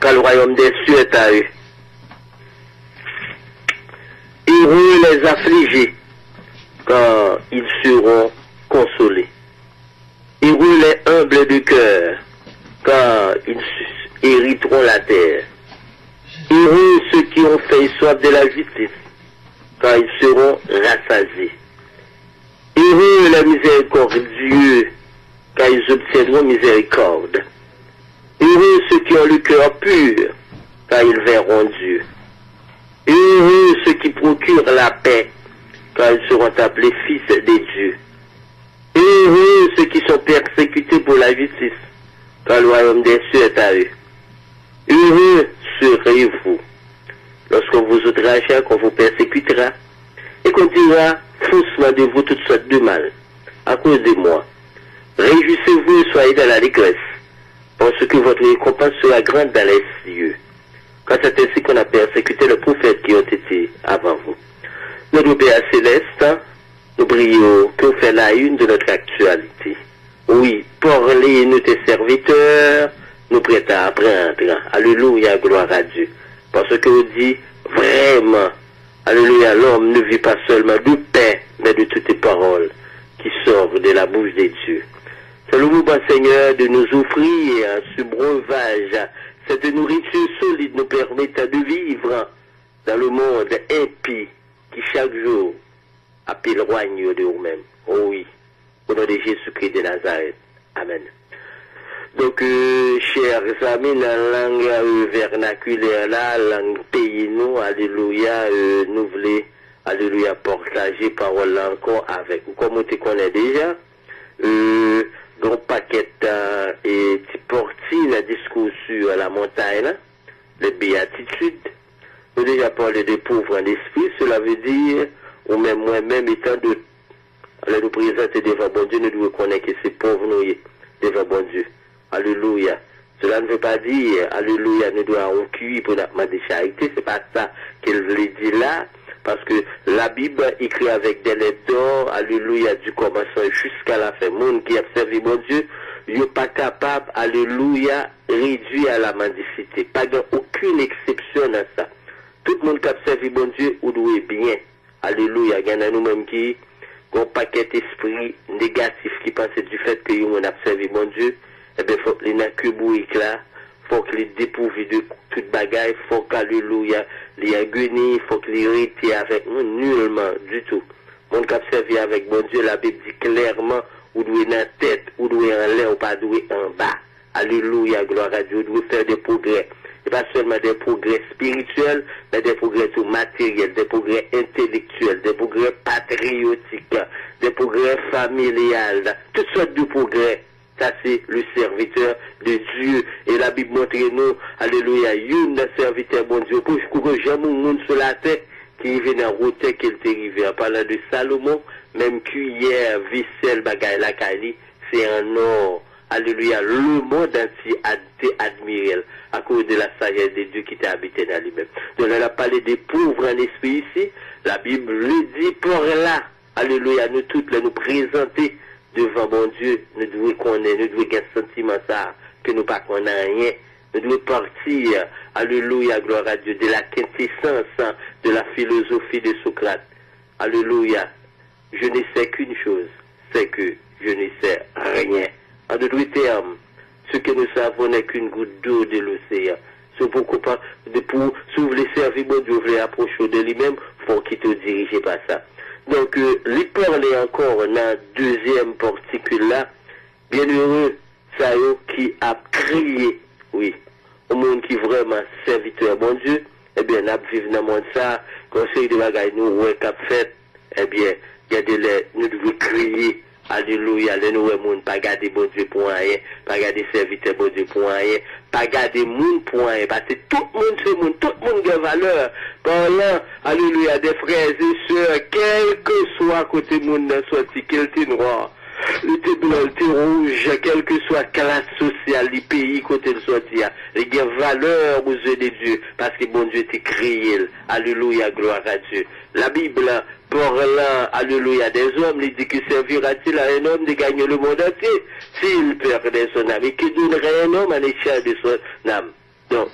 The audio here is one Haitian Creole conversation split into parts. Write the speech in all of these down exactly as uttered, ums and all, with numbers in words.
car le royaume des cieux est à eux. Heureux les affligés, car ils seront consolés. Heureux les humbles de cœur, car ils hériteront la terre. Heureux ceux qui ont faim et soif de la justice, car ils seront rassasiés. Heureux les miséricordieux, car ils obtiendront miséricorde. Heureux ceux qui ont le cœur pur, car ils verront Dieu. Heureux ceux qui procurent la paix, car ils seront appelés fils de Dieu. Heureux ceux qui sont persécutés pour la justice, car le royaume des cieux est à eux. Heureux serez-vous lorsqu'on vous outragera, qu'on vous persécutera, et qu'on dira faussement de vous toutes sortes de mal à cause de moi. Réjouissez-vous et soyez dans l'allégresse, parce que votre récompense sera grande dans les cieux. Car c'est ainsi qu'on a persécuté les prophètes qui ont été avant vous. Notre Père céleste, nous prions que vous faites la une de notre actualité. Oui, parlez-nous tes serviteurs, nous prêts à apprendre. Alléluia, gloire à Dieu. Parce que vous dites vraiment, alléluia, l'homme ne vit pas seulement de pain, mais de toutes les paroles qui sortent de la bouche de Dieu. C'est le moment, Seigneur, de nous offrir ce breuvage, cette nourriture solide nous permettant de vivre dans le monde impie qui chaque jour ap elwanye yo de ou menm. O wi, au nom de Jésus-Christ de Nazareth. Amen. Donk, euh, chè zanmi, nan lang euh, vènakilè la, lang peyi nou, alelouya, euh, nou vle, alelouya, pataje pawòl la ankò avèk ou. Kòm ou te konnen deja, euh, gen yon pakèt euh, e ti pati nan diskou sou la montay la, les béatitudes. Nou deja pale de pauvre en esprit, cela veut dire ou menm, mwen menm, etan de lè nou prezante devan Bondye, nou dwe konnen ke se pòv nou ye devan Bondye. Alelouya. Cela ne veut pas dire, alelouya, nou dwe a yon kiwi pou n ap mande charite. Se pa sa ke l vle di la. Paske Labib ekri avèk de lèt dò, alelouya, du commencement jusqu'à la fin. Moun ki ap sèvi Bondye, yo pa kapab, alelouya, redui a la mendisite. Pa gen okenn eksepsyon nan sa. Tout moun k ap sèvi Bondye, ou dwe byen. Alelouya, gen nan nou menm ki gen yon pakèt espri negatif ki panse du fait ke yon moun ap sèvi Bondye, ebyen fòk li nan ke bourik la, fòk li depouvi de tout bagay, fòk, alelouya, li an guenille, fòk li rete avèk nou, nulman, ditou. Moun k ap sèvi avèk Bondye, Labib di klèman, ou dwe nan tèt, ou dwe anlè, ou pa dwe anba. Alelouya, glwa a Dye. Ou dwe fè de pwogrè. E pa sèlman de pwogrè espirityèl, men de pwogrè tou materyèl, de pwogrè entelektyèl, de pwogrè patriyotik, de pwogrè familyal, tout sòt de pwogrè. Sa se le serviteur de Dieu. E Labib montre nou, alelouya, youn nan sèvitè Bondye, pou, pou ke janm yon moun sou latè ki rive nan wotè ke l te rive. An palan de Salomon, menm kiyè, vesèl, bagay lakay li, se an nò. Alelouya. Le monde entier ad- te admire l akoz de la sagesse de Dieu qui te habitait dans lui-même. Donk, lè l ap pale de pauvre en esprit ici, Labib li di, pòv la, alelouya, nou tout, lè nou prezante devan Bondye, nou dwe konnen, nou dwe gen santiman sa a, ke nou pa konn anyen. Nou dwe pati, alelouya, glwa a Dye, de la quintessence de la philosophie de Socrate. Alelouya. Je ne sais qu'une chose, c'est que je ne sais rien. En d'autres termes, ce que nous savons n'est qu'une goutte d'eau de l'océan. Si w poko pa, de pou, si w vle sèvi Bondye, w vle apwoche w de li menm, fò w kite w dirije pa sa. Donk, euh, li pale ankò nan dezyèm patikil la, Byenere sa yo ki ap kriye. Wi. Yon moun ki vrèman sèvitè Bondye, ebyen, n ap viv nan mond sa a, gen yon seri de bagay nou wè k ap fèt, ebyen, gen de lè nou dwe kriye, alelouya, lè nou wè moun pa gade Bondye pou anyen, pa gade sèvitè Bondye pou anyen, pa gade moun pou anyen, paske tout moun se moun, tout moun gen valè. Palan, alelouya, de frè e sè, kèlkeswa kote moun nan sòti, ke l te nwa, li te blan, li te wouj, kèlkeswa klas sosyal li, peyi kote l sòti a, li gen valè aux yeux de Dieu, paske Bondye te kreye l. Alelouya, glwa a Dye. Labib la, parlant, alelouya, des hommes, li di, que servira-t-il à un homme de gagner le monde entier s'il perd son âme? Et que donnerait un homme en échange de son âme? Donk,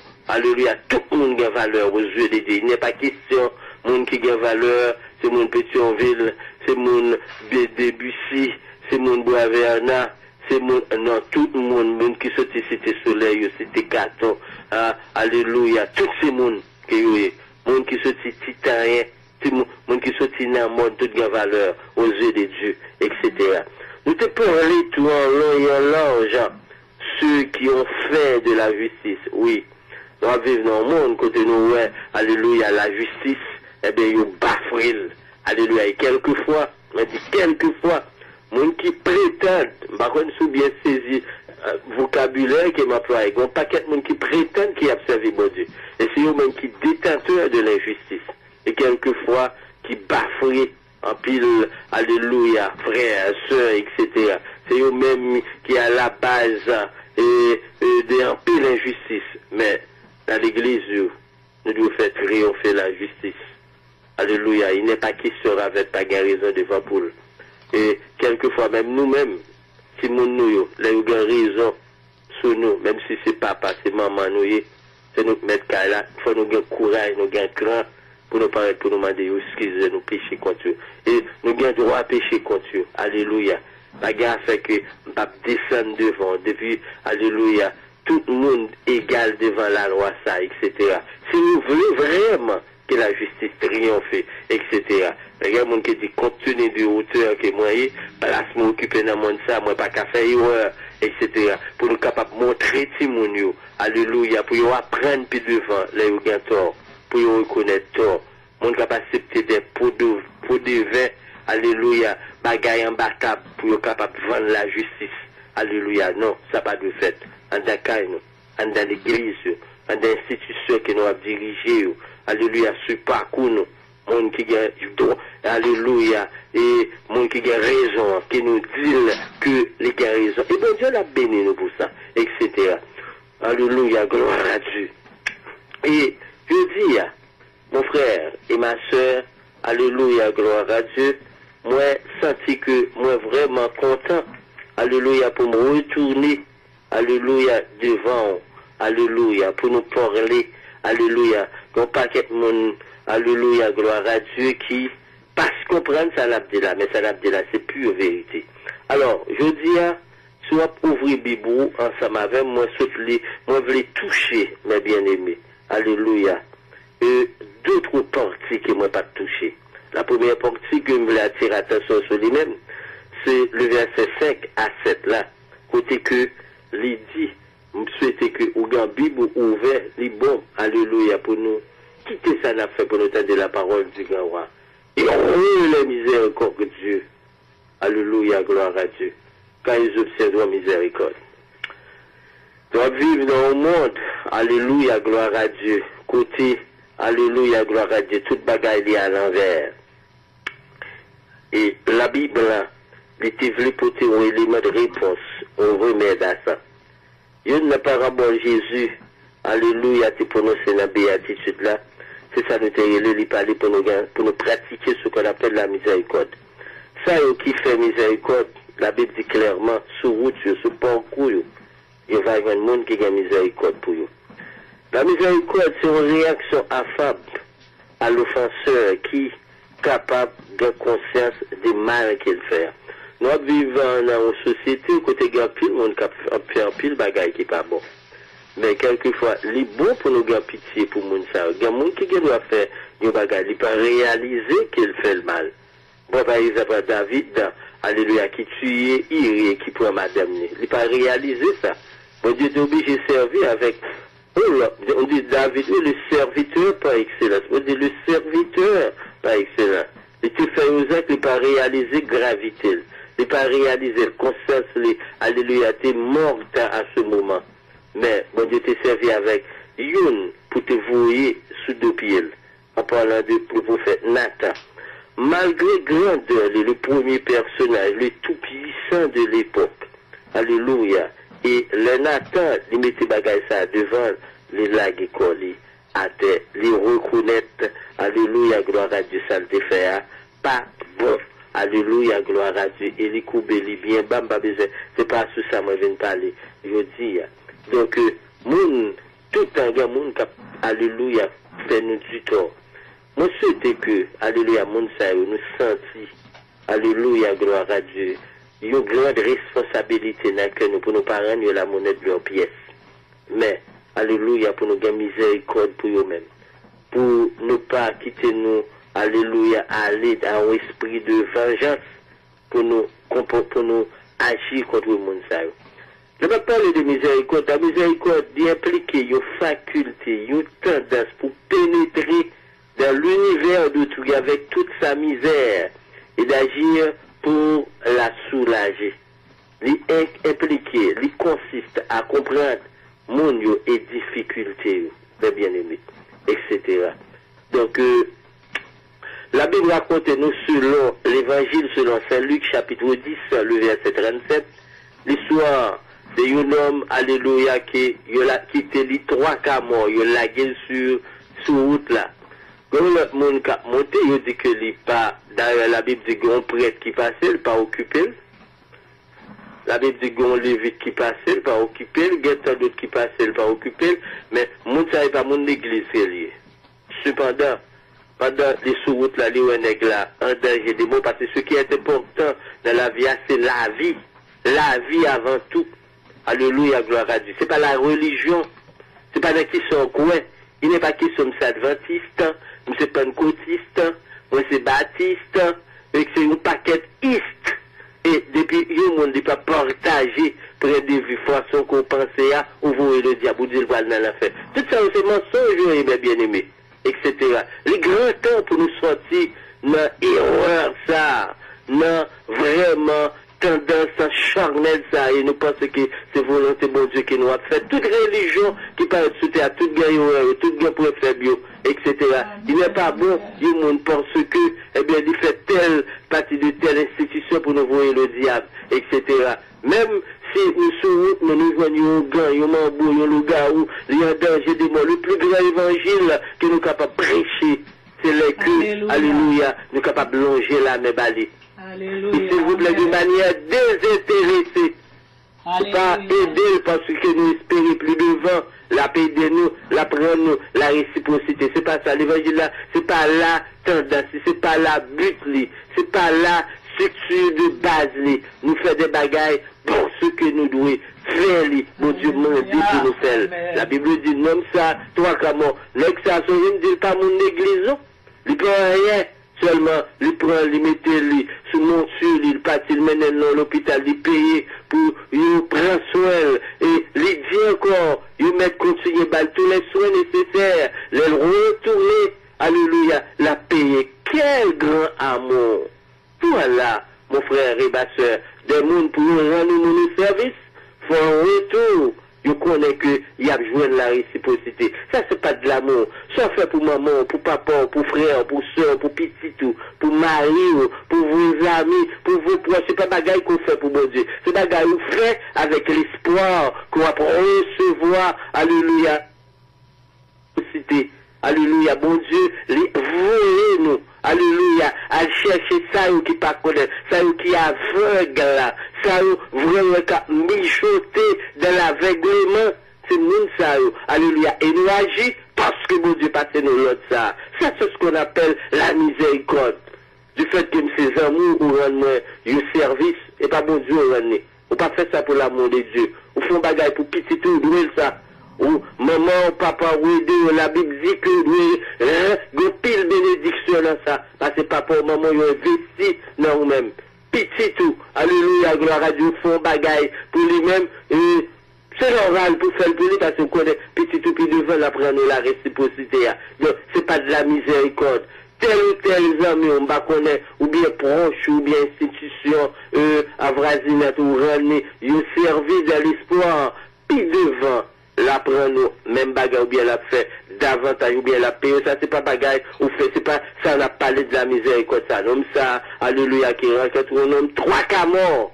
Alelouya, tout moun gen valè aux yeux de Dieu. Il n'est pas question moun ki gen valè, se moun Petyonvil, se moun Debussy, se moun Bwavèna, se moun, non, tout moun, moun ki soti Site Solèy yo, Site Katon, alelouya, tout se moun ke yo ye. Moun ki soti Titanyen, ti moun, moun ki soti nan mòn, tout gen valè aux yeux de Dieu, et cetera. Nou te pale tou an lon e an laj, ceux qui ont fait de la justice, wi. Nou ap viv nan yon mond kote nou wè, alelouya, lajistis, ebyen, yo bafre l. Alelouya. E kèlkefwa, mwen di kèlkefwa, moun ki pretann, m pa konn si w byen sezi vokabilè ke m anplwaye, gen yon pakèt moun ki pretann ki ap sèvi Bondye. E se yo menm ki detantè de lenjistis. E kèlkefwa, ki bafre anpil, alelouya, frè, sè, et cetera. Se yo menm ki a la baz e, e, de anpil enjistis. Men, nan legliz yo, nou dwe fè triyonfe lajistis. Alelouya, il n'est pas question ravèt pa gen rezon devan poul. E kèlkefwa, menm nou menm, timoun nou yo, lè yo gen rezon sou nou, menm si se papa, se manman nou ye, se nou k mèt kay la, fò nou gen kouraj, nou gen kran pou nou parèt, pou nou mande yo eskize nou peche kont yo. E nou gen dwa peche kont yo. Alelouya. Pa gen afè ke m p ap desann devan w. Depi, alelouya, tout moun egal devan lalwa sa, et cetera. Si nou vle vrèman ke lajistis triyonfe, et cetera. Men gen moun ki di, compte tenu de hauteur ke mwen ye, plas mwen okipe nan mond sa, mwen pa ka fè erè, et cetera. Pou nou kapab montre timoun yo, alelouya, pou yo aprann pi devan lè yo gen tò, pou yo rekonèt tò. Moun k ap aksepte de po de, po de ven, alelouya, bagay anba tab pou yo kapab vann lajistis. Alelouya, non, sa pa dwe fèt anndan kay nou, anndan legliz yo, anndan enstitisyon ke nou ap dirije yo. Alelouya, sou pakou nou, moun ki gen dwa, alelouya, e moun ki gen rezon an, ke nou di l ke li gen rezon. E Bondye l ap beni nou pou sa, et cetera. Alelouya, glwa a Dye. E jodi a, mon frè e ma sè, alelouya, glwa a Dye, mwen santi ke mwen vrèman kontan, alelouya, pou m retounen, alelouya, devan w, alelouya, pou nou pale, alelouya, gen yon pakèt moun, alelouya, glwa a Dye, ki pa konprann sa n ap di la, men sa n ap di la, se pi verite. Alò, jodi a, si w ap ouvri Bib ou ansanm avè m, mwen sot li, mwen vle touche, mes bien-aimés. Alelouya. E, de twa pati ke mwen pa t touche. La premyè pati ke m vle atire atansyon sou li menm, se le vèsè senk a sèt la, kote ke li di, m swete ke ou gen Bib ou ouvè, li bon, alelouya, pou nou kite sa n ap fè, pou nou tande la parole du grand roi. Et heureux les miséricordieux. Alelouya, glwa a Dye. Car ils obtiendront miséricorde. Nou ap viv nan yon mond, alelouya, glwa a Dye, kote, alelouya, glwa a Dye, tout bagay li alanvè. E Labib la, li te vle pote yon eleman de repons, yon remèd a sa. Youn nan parabòl Jezi, alelouya, te pwononse nan beyatitid la, se sa nou te rele li pale pou nou gen, pou nou pratike ce qu'on appelle la miséricorde. Sa yo ki fè mizèrikòd, Labib di klèman, sou wout yo, sou pakou yo, yo va jwenn moun ki gen mizèrikòd pou yo. La miséricorde, c'est une réaction affable à l'offenseur qui kapab gen konsyans de mal ke l fè a. Nou ap viv nan yon sosyete kote gen anpil moun k ap fè anpil bagay ki pa bon. Men kèlkefwa, li bon pou nou gen pitye pou moun sa yo. Gen moun ki gen dwa fè yon bagay, li pa reyalize ke l fè l mal. Pran pa egzanp David, alelouya, ki tiye Iri e ki pran madanm li. Li pa reyalize sa. Bondye te oblije sèvi avèk, oh, on dit David, oui, le serviteur par excellence. Bondye, le serviteur par excellence. Li te fè yon zak, li pa reyalize gravite l. Li pa reyalize l. Konsyans li, alelouya, te mòt a se moman. Men, Bondye te sèvi avèk youn pou te voye sou do pye l. An palan de le pwofèt Natan. Malgre grandè li, le premye pèsonaj, le tou pwisan de lepòk. Alelouya. E lè Natan, li mete bagay sa a devan l, li lage kò li atè. Li rekonèt, alelouya, glwa a Dye, sa l te fè a pa bon. Alelouya, glwa a Dye. E li koube li byen ba, m pa bezwen, se pa sou sa mwen vin pale jodi a. Donk, moun, tout tan gen moun k ap alelouya, fè nou di tò. Mwen swete ke, alelouya, moun sa yo, nou santi, alelouya, glwa a Dye, yon gran responsabilite nan kè nou pou nou pa rann yo lamonèt lè pyès. Men, alelouya, pou nou gen mizèrikòd pou yo menm. Pou nou pa kite nou, alelouya, ale a yon espri de vanjans pou nou konpò-, pou nou aji kont moun sa yo. Lè m ap pale de mizèrikòd, la mizèrikòd, li enplike yon fakilte, yon tandans pou penetre dans l'univers d'autrui avec toute sa misère et d'agir pour la soulager. Li en-, enplike, li konsiste a konprann moun yo e difikilte yo, mes bien-aimés, et cetera. Donk, euh, Labib rakonte nou selon Levanjil selon Sen Lik, chapit dis, le vèsè trannsèt, listwa de yon nonm, alelouya, ke yo la kite li twa ka mò, yo lage l sou, sou wout la. Gen yon lòt moun k ap monte, yo di ke li pa, dayè, Labib di gen yon prèt ki pase, l pa okipe l. Labib di gen yon levit ki pase, l pa okipe l, gen tan dòt ki pase, l pa okipe l, men moun sa yo pa moun legliz ke li ye. Sepandan, pandan li sou wout la, li wè nèg la an danje de mò, paske ce qui est important dans la vie a, se lavi. Lavi avan tou. Alelouya, glwa a Dye. Se pa la relijyon. Se pa nan kisa w kwè. Il n'est pas question m se advantiste, m se pannkotiste, mwen se batiste, e se yon pakèt ist. E depi yon moun li pa pataje pwen de vi, fason ke w panse a, ou voye le dyab, ou di l pral nan lanfè. Tout sa yo se mansonj yo ye, mes bien-aimés, et cetera. Li gran tan pou nou sòti nan erè sa, nan vrèman tandans charnèl sa, e nou panse ke se volonte Bondye ke nou ap fè. Tout relijyon ki parèt sou tè a, tout gen erè yo, tout gen pwen fèb yo, et cetera. Il n'est pas bon yon moun paske, ebyen, li fè tèl pati de tèl enstitisyon pou nou voye le dyab, et cetera. Menm si nou sou wout nou, nou jwenn yon ougan, yon manbo, yon lougawou, li an danje de mò. Le plus grand évangile ke nou kapab preche, se lè ke, alelouya, nou kapab lonje lamen ba li. E silvouplè, de manyè dezenterese. Ou pa ede l paske nou espere pli devan, l ap ede nou, l ap rann nou la resipwosite. Se pa sa levanjil la, se pa la tandans li, se pa la but li, se pa la strikti de baz li. Nou fè de bagay paske nou dwe fè li. Bondye mande pou nou fè l. Labib di nonm sa, twa ka mò. Nèg sa, sonje m di l pa moun legliz non. Li pa anyen. Sèlman, li pran, li mete li sou monti li, li pati, li mennen l nan lopital, li peye pou yo pran swen l. E li di ankò, yo mèt kontinye ba l tout lè swen nesesè. Lè l retounen, alelouya, l ap peye. Quel grand amour! Voilà, mon frère et ma sœur, de moun pou yo rann yon moun yon sèvis, fè yon retou. Yo konnen ke y ap jwenn la resipwosite. Sa se pa de lamou. Sa w fè pou manman w, pou papa w, pou frè w, pou sè w, pou pitit ou, pou mari w, pou vo zami, pou vo pwòch, se pa bagay ke w fè pou Bondye. Se bagay ou fè avèk lespwa ke w ap resevwa, alelouya, resipwosite. Alelouya, Bondye, li voye nou, alelouya, al chèche sa yo ki pa konnen, sa yo ki avèg la, sa yo vrèman k ap mijote dans l'aveuglement. Se moun sa yo, alelouya, e nou aji paske Bondye pase nou lòd sa. Ça, c'est ce qu'on appelle la miséricorde. Du fait ke m se zanmi w, ou rann mwen yon sèvis, e pa Bondye w rann li. Ou pa fè sa pou l'amour de Dieu. Ou fè yon bagay pou pitit ou, ou dwe l sa. Ou, manman w, papa w ede w, Labib di ke w dwe, eh, gen pil benediksyon nan sa. Paske papa w, manman w yo envesti nan ou menm. Pitit ou, alelouya, glwa a Dye, ou fè yon bagay pou li menm, e se nòmal pou fè l pou li, paske w konnen pitit ou pi devan l ap rann ou la resipwosite a. Donk, se pa de la miséricorde. Tèl ou tèl zanmi w, m pa konnen, oubyen pwòch ou, oubyen enstitisyon, e, avwazinant ou rann li, yo sèvi dans l'espoir, pi devan, l ap rann ou menm bagay, oubyen l ap fè davantaj, oubyen l ap peye w. Sa, se pa bagay ou fè, se pa sa n ap pale de la miséricorde sa. Nonm sa, alelouya, ki rankante yon nonm twa ka mò.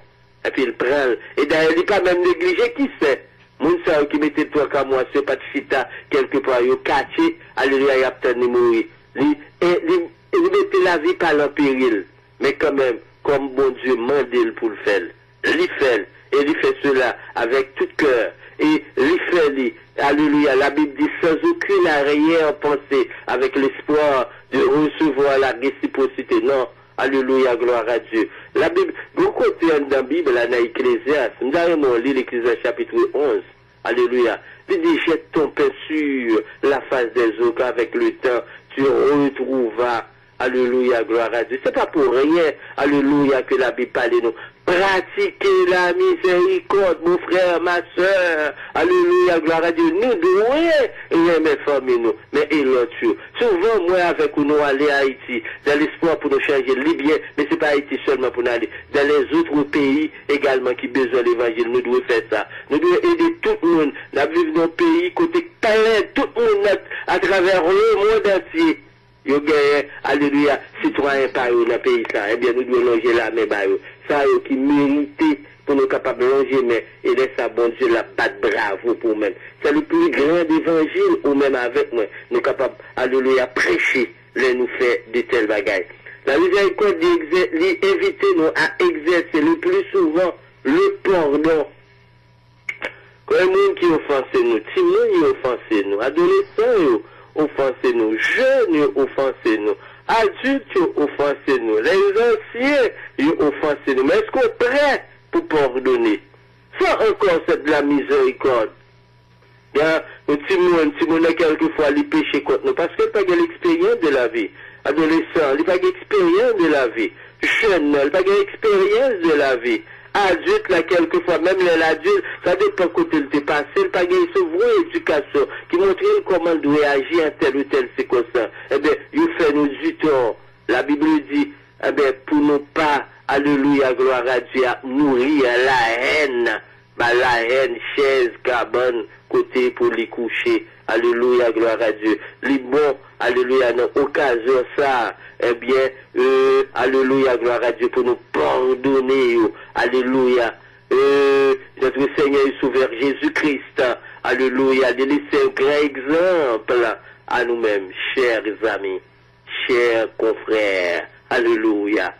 Epi l pran l. E dayè, li pa menm neglije ki sè. Moun sa yo ki mete l twa ka mò a, si yo pa t chita kèlkepwa, yo kache, alelouya, y ap tann li mouri. Li, e, li, e li mete lavi pa l an peril. Men kanmenm, kòm Bondye mande l pou l fè l, li fè l. E li fè sela avèk tout kè. e li fè li. Alelouya. La Bible dit, sans aucune arrière-pensée, avec l'espoir de recevoir la réciprocité. Non. Alelouya, gloire à Dieu. La Bible, gon kote anndan Bib la, nan Ecclésiaste, m ta renmen w li l, Ecclésiaste chapitre onze. Alelouya. Li di, jette ton pain sur la face des eaux, qu'avec le temps, tu retrouvas. Alelouya, gloire à Dieu. Se pa pou ryen, alelouya, ke la Bible pale nou. Pratike la mizèrikòd, mon frè, ma sè. Alelouya, gloire à Dieu. Nou dwe renmen fanmi nou, men e lòt yo. Souvan, mwen avèk ou, nou ale Ayiti, dans l'espoir pou nou chanje li byen, men se pa Ayiti sèlman pou n ale. Dans les autres pays également ki bezwen levanjil, nou dwe fè sa. Nou dwe ede tout moun. N ap viv nan yon peyi kote plen tout moun nan, atravè le monde entier. Yo genyen, alelouya, sitwayen pa yo nan peyi sa. Ebyen, nou dwe lonje lamen ba yo. Sa yo ki merite pou nou kapab lonje men. E lè sa, Bondye l ap bat bravo pou ou menm. C'est le plus grand évangile, ou menm avèk mwen. Nou kapab, alelouya, preche lè nou fè de tèl bagay. La mizèrikòd, li egzè-, li envite nou a egzèse le plus souvent le pòdon. Kòm moun ki ofanse nou, timoun yo ofanse nou, adolesan yo ofanse nou, jèn yo ofanse nou, adilt yo ofanse nou, lèzansyen yo ofanse nou. Men èske w prè pou pòdone? Sa ankò, c'est de la miséricorde. Gen yon timoun, timoun nan kèlkefwa li peche kont nou, paske l pa gen l'expérience de la vie. Adolesan, li pa gen eksperyans de la vie. Jèn nan, li pa gen eksperyans de la vie. Adilt la, kèlkefwa, menm lè l adilt, sa depann kote l te pase, li pa gen se vrè edikasyon ki montre l kòman l dwe aji an tèl ou tèl sikonstans. Ebyen, yo fè nou du tort. La Bible di, ebyen, pou nou pa, alelouya, gloire à Dieu, ap nouri la haine, ba la haine chèz, kabann, kote pou li kouche. Alelouya, gloire à Dieu. Li bon, alelouya, nan okazyon sa, ebyen, euh, alelouya, gloire à Dieu, pou nou pardone yo. Alelouya. Euh, notre Seigneur et Sauveur Jésus-Christ, alelouya, li lese yon gran egzanp a nou menm, chè zanmi, chè konfrè. Alelouya.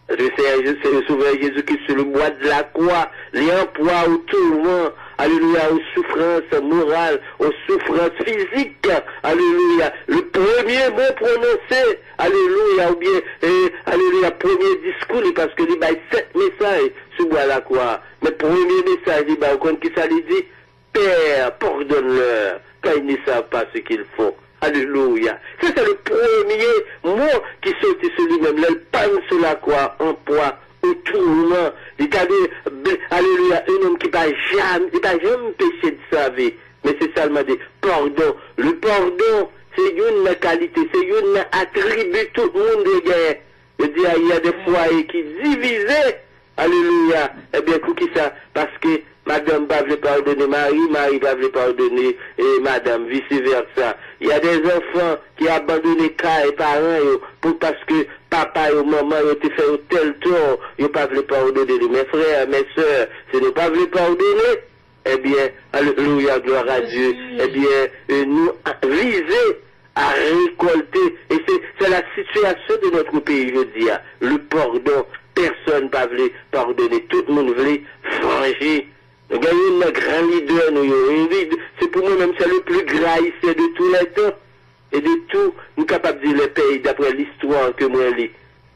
Le Seigneur Jésus, le Sauveur Jésus-Christ sur le bois de la croix, li an pwa ou touman, alelouya, ou soufrans moral, ou soufrans fizik, alelouya. Le premye mo pwononse, alelouya, oubyen, eh, alelouya, premye diskou li, paske li bay sèt mesaj sou bwa lakwa. Men premye mesaj li bay, ou konn kisa li di? Père, pardonne-leur, car ils ne savent pas ce qu'ils font. Alelouya. Sa se le premye mo ki soti sou li menm lè l pann sou lakwa an pwa ou touman. Li ta dwe, alelouya, un homme ki pa janm, li pa janm peche de sa vi. Men se sa l mande, padon. Le pardon, se youn nan kalite, se youn nan atribi tout moun dwe genyen. Yo di, a, il y a des foyers ki divize. Alelouya. Ebyen, poukisa? Paske madanm pa vle padone mari, mari pa vle padone, eh, madanm, vice versa. Il y a des enfants ki abandone kay paran yo pou, paske papa yo, manman yo te fè yo tèl tò, yo pa vle padone li. Men frè, men sè, si nou pa vle padone, ebyen, alelouya, gloire à Dieu, ebyen, eh, nou a- vize a rekòlte. E se, se la sitiyasyon de notre pays jodi a. Le pardon, pèsonn pa vle padone. Tout moun vle vanje. Nou gen youn nan gran lidè nou yo. E li, se pou mwen menm, se le plus grand haïtien de tous les temps. E de tout, nou kapab di le pays, d'après l'histoire ke mwen li.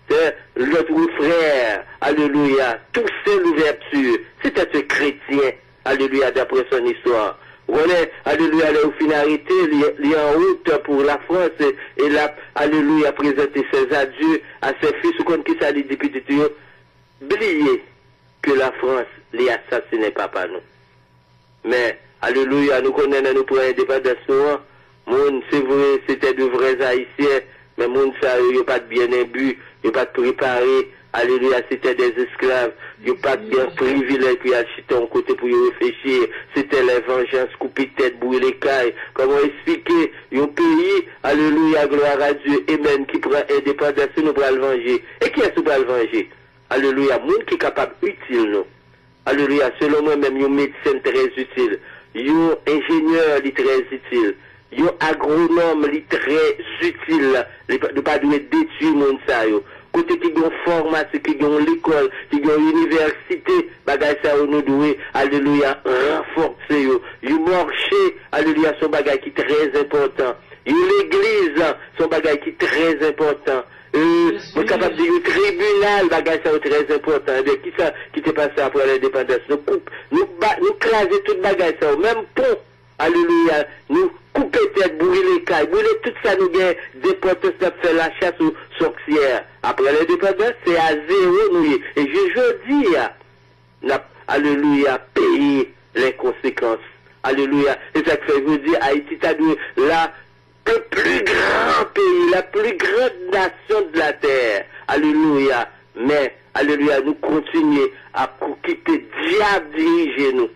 C'est notre frère, alelouya, Toussaint Louverture, c'était un chrétien, alelouya, d'après son histoire. Ou konnen, alelouya, lè yo fin arete li, li an wout pou Lafrans, e, e l ap, alelouya, prezante ses adieux à ses fils. Ou konn kisa li di pitit yo? Bliye ke Lafrans, li asasinen papa nou. Men, alelouya, nou konnen lè nou pran endepandans nou an, moun, se vre, se te de vrè Ayisyen, men moun sa yo, yo pa t byen enbi, yo pa t prepare, alelouya, se te de esklav, yo pa t gen privilèj pou y al chita yon kote pou yo reflechi, se te lè vanjans, koupe tèt, brile kay. Kòman w esplike yon peyi, alelouya, gloire à Dieu, amen, ki pran endepandans, nou pral vanje? E kiyès nou pral vanje? Alelouya, moun ki kapab itil nou. Alelouya, selon mwen menm, yon medsen trè itil, yon enjenyè li trè itil, yon agwonòm li trè itil. Li pa, nou pa dwe detwi moun sa yo. kote ki gen yon fòmasyon, ki gen yon lekòl, ki gen yon inivèsite, bagay sa yo nou dwe, alelouya, ranfòse yo. Yon mòche, alelouya, se yon bagay ki trè enpòtan. Yon legliz, se yon bagay ki trè enpòtan. E, mwen kapab di yon tribinal, bagay sa yo trè enpòtan. Ebyen, kisa ki te pase apre lendepandans? Nou koup, nou ba, nou kraze tout bagay sa yo. Menm pon, alelouya, nou koupe tèt, brile kay, brile tout sa nou gen d enpòtans, n ap fè lachas ou sòsyè. Apre lendepandans, se a zewo nou ye. E jis jodi a, n ap, alelouya, peye lè konsekans. Alelouya. Se sa k fè jodi Ayiti ta dwe la, le plus grand pays, la plus grande nation de la terre. Alelouya. Men, alelouya, nou kontinye ap kite dyab dirije nou.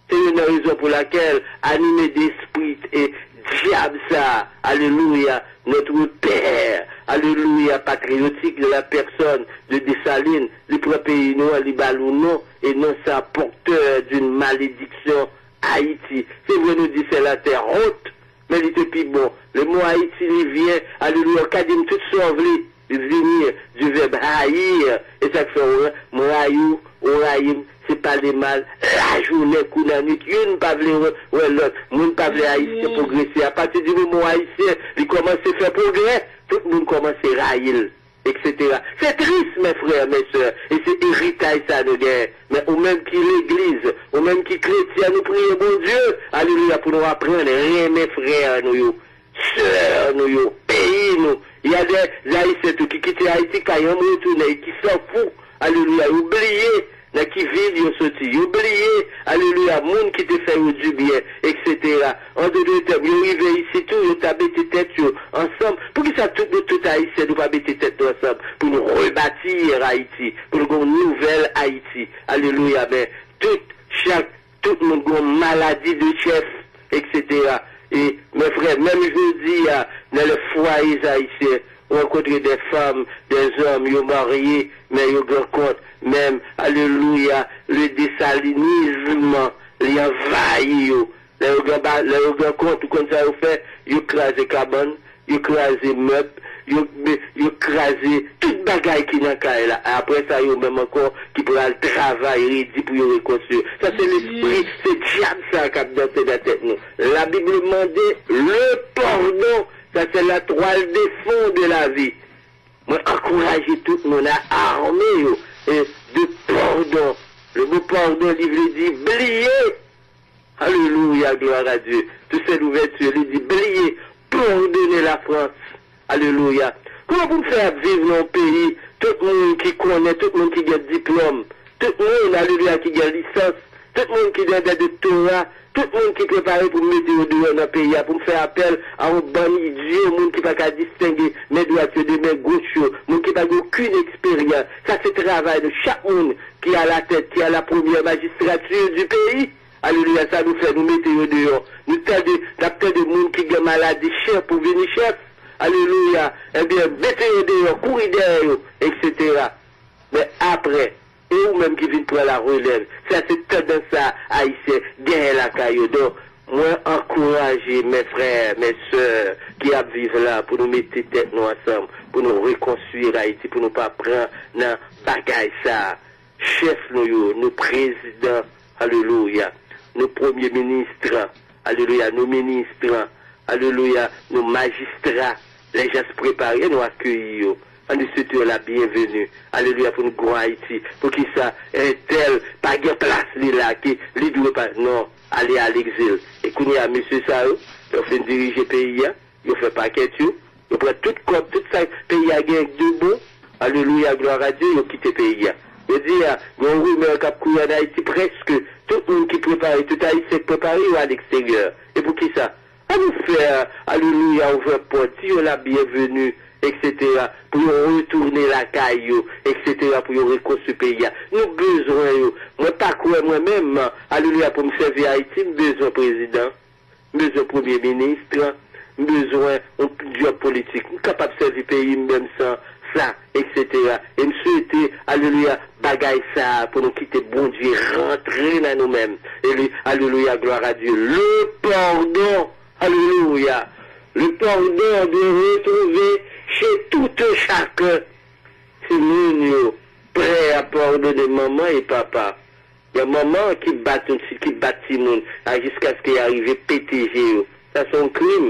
Se youn nan rezon pou lakèl, anime de espri e dyab sa, alelouya, notre père, alelouya, patriotique de la personne de Dessalines, li pran peyi nou an, li ba l yon non, e non sa, porteur d'une malédiction Haïti. Se vre nou di c'est la terre haute, men li te pi bon. Le mot Haïti, li vyen, alelouya, w ka di m tout sa w vle, li vini du verbe haïr, e sa k fè w, m rayi w, ou rayi m, se pale mal, lajounen kou nan nwit, youn pa vle wè, wè lòt, moun pa vle Ayisyen pwogrese. Apati di moman w Ayisyen, li kòmanse fè pwogrè, tout moun kòmanse rayi l, et cetera. Se tris, mes frères, mes sœurs, e se eritaj sa nou genyen. Men ou menm ki legliz, ou menm ki kretyen, nou priye Bondye, alelouya, pou nou aprann renmen frè nou yo, sè nou yo, peyi nou. Y a des Haïtiens tou ki kite Ayiti, kay an retounen, e ki san fou, alelouya, yo bliye nan ki vil yo soti, yo bliye, alelouya, moun ki te fè yo dibyen, et cetera. An dòt tèm, yo rive isit tou, yo ta mete tèt yo ansanm. Poukisa tout nou, tout Ayisyen, nou pa mete tèt nou ansanm pou nou rebâtir Ayiti, pou nou gen yon nouvèl Ayiti? Alelouya, men tout, chak, tout moun gen yon maladi de chèf, et cetera. E, mes frères, menm jodi a, dans les foyers haïtiens, ou rankontre des femmes, des hommes, yo marye, men yo gen kont, menm, alelouya, le desalinisme, li anvayi yo. Lè yo gen ba, lè yo gen kont, ou konn sa yo fè? Yo kraze kabann, yo kraze mèb, yo, yo kraze tout bagay ki nan kay la. Apre sa, yo menm ankò ki pral travay redi pou yo rekonstwi. Sa se lespri, se dyab sa k ap danse nan tèt nou. La Bible mande le pardon, sa se la toile de fond de la vie. Mwen ankouraje tout moun a ame yo e de pardon. Le mot pardon, li vle di bliye. Alelouya, gloire à Dieu. Toussaint Louverture, li di, bliye, pardonner la France. Alelouya. Kòman pou m fè ap viv nan yon peyi, tout moun ki konnen, tout moun ki gen diplòm, tout moun, alelouya, ki gen lisans, tout moun ki gen de doktora, tout moun ki prepare pou m mete yo deyò nan peyi a, pou m fè apèl a yon bann idyo, moun ki pa ka distenge men dwat yo de men goch yo, moun ki pa gen okenn eksperyans. Sa se travay nou, chak moun ki a la tèt, ki a la premyè majistrati di peyi. Alelouya, sa nou fè, nou mete yo deyò. Nou tande, n ap tande moun ki gen maladi chèf pou vini chèf. Alelouya. Ebyen, mete yo deyò, kouri dèyè yo, et cetera. Men apre, e ou menm ki vin pran la relèv. Sa se tandans sa Ayisyen genyen lakay yo. Donk, mwen ankouraje mes frères, mes sœurs ki ap viv la pou nou mete tèt nou ansanm, pou nou rekonstwi Ayiti, pou nou pa pran nan bagay sa. Chèf nou yo, nou prezidan, alelouya, nou premye minis, alelouya, nou minis, alelouya, nou majistra, lè jan prepare, nou akeyi yo. An nou swete yo la byenveni. Alelouya, pou nou gwo Ayiti. Poukisa entèl pa gen plas li la, ke li dwe pa, non, ale a legzil. E kounye a, mesye sa yo, yo fin dirije peyi a, yo fè pakèt yo, yo pran tout kòb, tout sa peyi a gen de bon, alelouya, gloire à Dieu, yo kite peyi a. Jodi a, gen yon rimè k ap kouri an Ayiti, prèske tout moun ki prepare, tout Ayisyen k prepare yo a leksteryè. E poukisa? An nou fè, alelouya, ouvè pòt, di yo la byenveni, et cetera, pou yo retounen lakay yo, et cetera, pou yo rekonstwi peyi a. Nou bezwen yo. Mwen pa kwè mwen menm, alelouya, pou m sèvi Ayiti, m bezwen prezidan. M bezwen premye minis, m bezwen yon djòb politik. M kapab sèvi peyi m menm san sa, et cetera. E m swete, alelouya, bagay sa a pou nou kite Bondye rantre nan nou menm. E li, alelouya, gloire à Dieu. Le pardon, alelouya. Le pardon doit retrouver chez tout chacun. timoun yo prè a padone manman e papa. Gen manman ki bat yon ti, ki bat timoun a jiskaske y arive pete je yo. Sa se yon krim.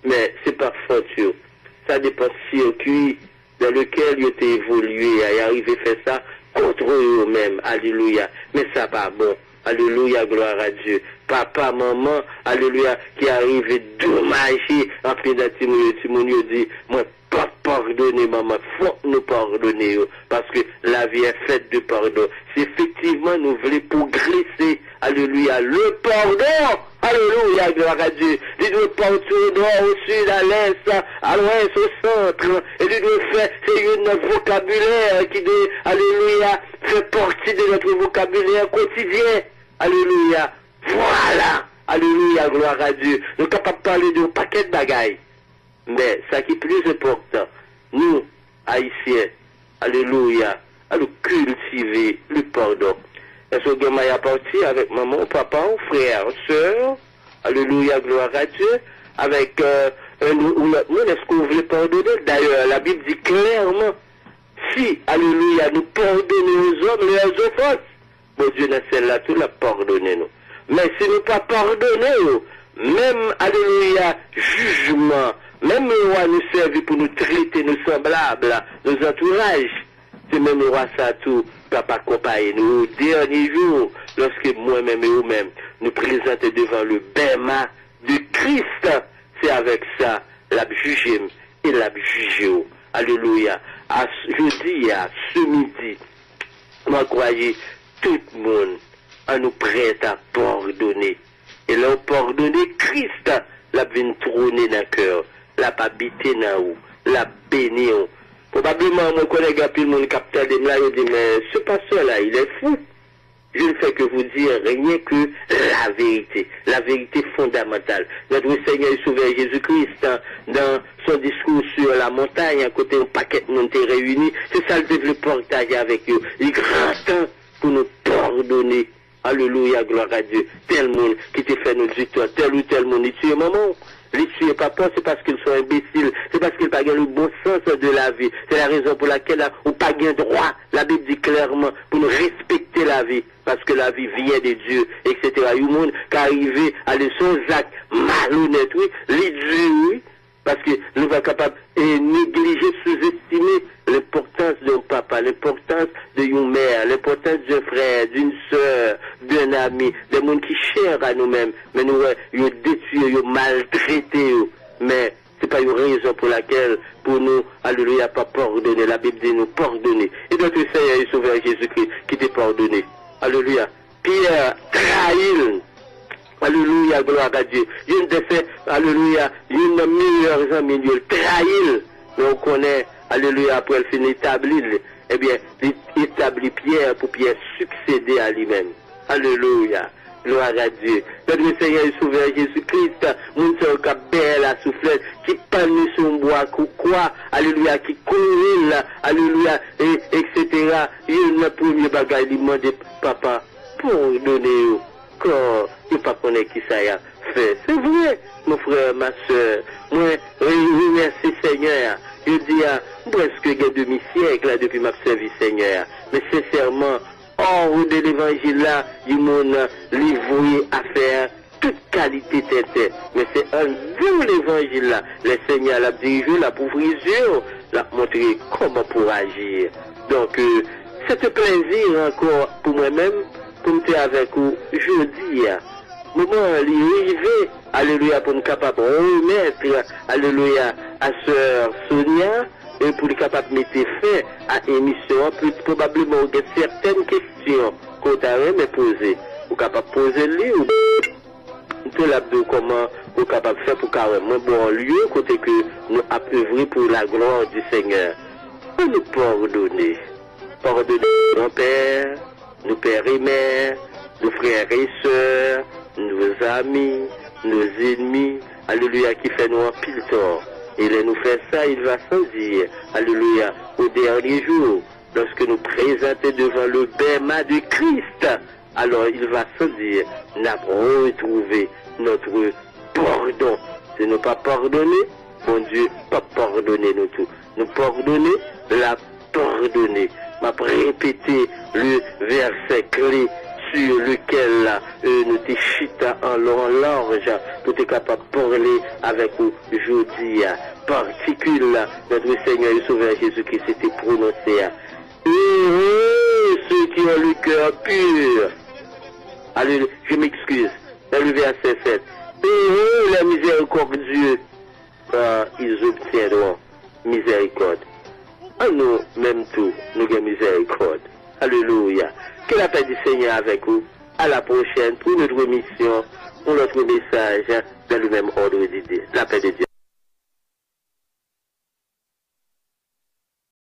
Men se pa fòt yo. Sa depann sirkwi dans lequel yo te evolye a. Y arive fè sa kont yo menm. Alelouya. Men sa pa bon. Alelouya, gloire à Dieu. Papa, manman, alelouya, ki arive domaje anpil nan timoun yo. Timoun yo di, mwen p ap padone manman. Fòk nou padone yo. Paske la vie est faite de pardon. Si efektivman nou vle pwogrese, alelouya, le pardon, alelouya, gloire à Dieu, li dwe pati o nò, o sid, a lès, a lwès, o sant, e li dwe fè, se youn nan vokabilè ki dwe, alelouya, fè pati de notre vocabulaire quotidien. Alelouya. Vwala. Alelouya, gloire à Dieu. Nou kapab pale de yon pakèt bagay. Men, sa ki pli enpòtan, nou, Ayisyen, alelouya, annou kiltive le pardon. Èske w gen may a pati avèk manman w, papa w, frè, sè, alelouya, gloire à Dieu, avèk euh, yon ou lòt moun, èske w vle padone l? Dayè, Labib di klèman, si, alelouya, nou padone aux hommes leurs offenses, Bondye nan syèl la tou, l ap padone nou. Men si nou pa padone yo, menm, alelouya, jijman, menm lwa nou sèvi pou nou trete nou sanblab, nou zantouraj, se menm lwa sa tou k ap akonpaye nou o dènye jou, lòske mwen menm e ou menm, nou prezante devan le bèma de Kris, se avèk sa l ap jije m e l ap jije w. Alelouya. A, jodi a, se midi, m ankouraje tout moun, annou prèt a padone. E lè w padone, Kris, l ap vin twone nan kè w, l ap abite nan ou, l ap beni w. Pwobableman, mwen konnen gen anpil moun k ap tande m la, yo di, men ce pasteur là, il est fou. Je ne fais que vous dire rien que la vérité, la vérité fondamentale. Notre Seigneur et Sauveur Jésus-Christ, dans son discours sur la montagne, kote yon pakèt moun te reyini, se sa l te vle pataje avèk yo. Li gran tan pou nou padone. Alelouya, gloire à Dieu. Tèl moun ki te fè nou di tò, tèl ou tèl moun, li tiye manman w, li tiye papa w, se paske l se yon enbesil, se paske l pa gen le bon sens de la vie. C'est la raison pour laquelle ou pa gen dwa, Labib di klèman, pou nou respekte lavi, paske lavi vyen de Dye, et cetera. Yon moun ka rive ale se yon zak malonèt, wi, li di, wi, paske nou pa kapab eh, neglije, souzestime lenpòtans de yon papa, lenpòtans de yon mè, lenpòtans de yon frè, d'une sœur, d'un ami, de moun ki chè a nou menm, men nou wè, yo detwi yo, yo maltrete yo, men se pa yon rezon pou lakèl pou nou, alelouya, pa padone. Labib di nou padone. E notre Seigneur et Sauveur Jésus-Christ ki te padone. Alelouya. Pyè trayi l. Alelouya, gloire à Dieu. Youn de se, alelouya, youn nan meyè zanmi l yo, l trayi l. Men ou konnen, alelouya, apre l fin etabli l, ebyen, li etabli Pyè pou Pyè siksede a li menm. Alelouya. Gloire à Dieu. Notre Seigneur et Sauveur Jésus-Christ, moun sa yo k ap bèyè lasouflèt, ki pann li sou yon bwa kou kwa, alelouya, ki kouri l, alelouya, e, et cetera. Youn nan premye bagay li mande, Papa, padone yo, kò yo pa konnen kisa y ap fè. Se vre, mon frè, ma sè, mwen re- remèsye Senyè a. Jodi a, m prèske gen demi syèk la depi m ap sèvi Senyè a. Men sensèman, hors de levanjil la, yon moun li voye afè a tout kalite tenten. Men se anndan levanjil la, lè Senyè a l ap dirije w, l ap ouvri zye w, l ap montre kòman pou w aji. Donk, euh, se te plèzi ankò pou mwen menm, pou m te avèk ou jodi a. Moman an li rive, alelouya, pou n kapab remèt, alelouya, a sè Sonia, e pou li kapab mete fen a emisyon an. Pli pwobableman, ou gen sètèn kesyon ke w ta renmen poze. Ou kapab poze l li, ou m tou l ap di w kòman ou kapab fè pou ka wè mwen ba w lye kote ke nou ap evre pou la gloire du Seigneur. Annou padone. Padone nou pè, nou pè e mè, nou frè e sè, nou zami, nou zenmi, alelouya, ki fè nou anpil tò. E lè nou fè sa, il va sans dire, alelouya, au dernier jour, lorsque nous présenter devant le bèma de Christ, alors il va sans dire, n ap retwouve notre pardon. Si nou pa padone, Bondye p ap padone nou tou. Nou padone, l ap pardonner. M ap repete le verset clé sur lequel euh, nou te chita an lon an laj pou te kapab pale avèk ou jodi a. Partikil la notre Seigneur et Sauveur Jésus-Christ te pwononse a. Heureux ceux qui ont le cœur pur. Allez, je m'excuse. Dans le verset sept. Heureux les miséricordieux, car ils obtiendront miséricorde. An nou menm tou, nou gen mizèrikòd. Alelouya. Que la paix du Seigneur avec vous. À la prochaine pour une autre émission, pour notre message dans le même ordre d'idées. La paix de Dieu.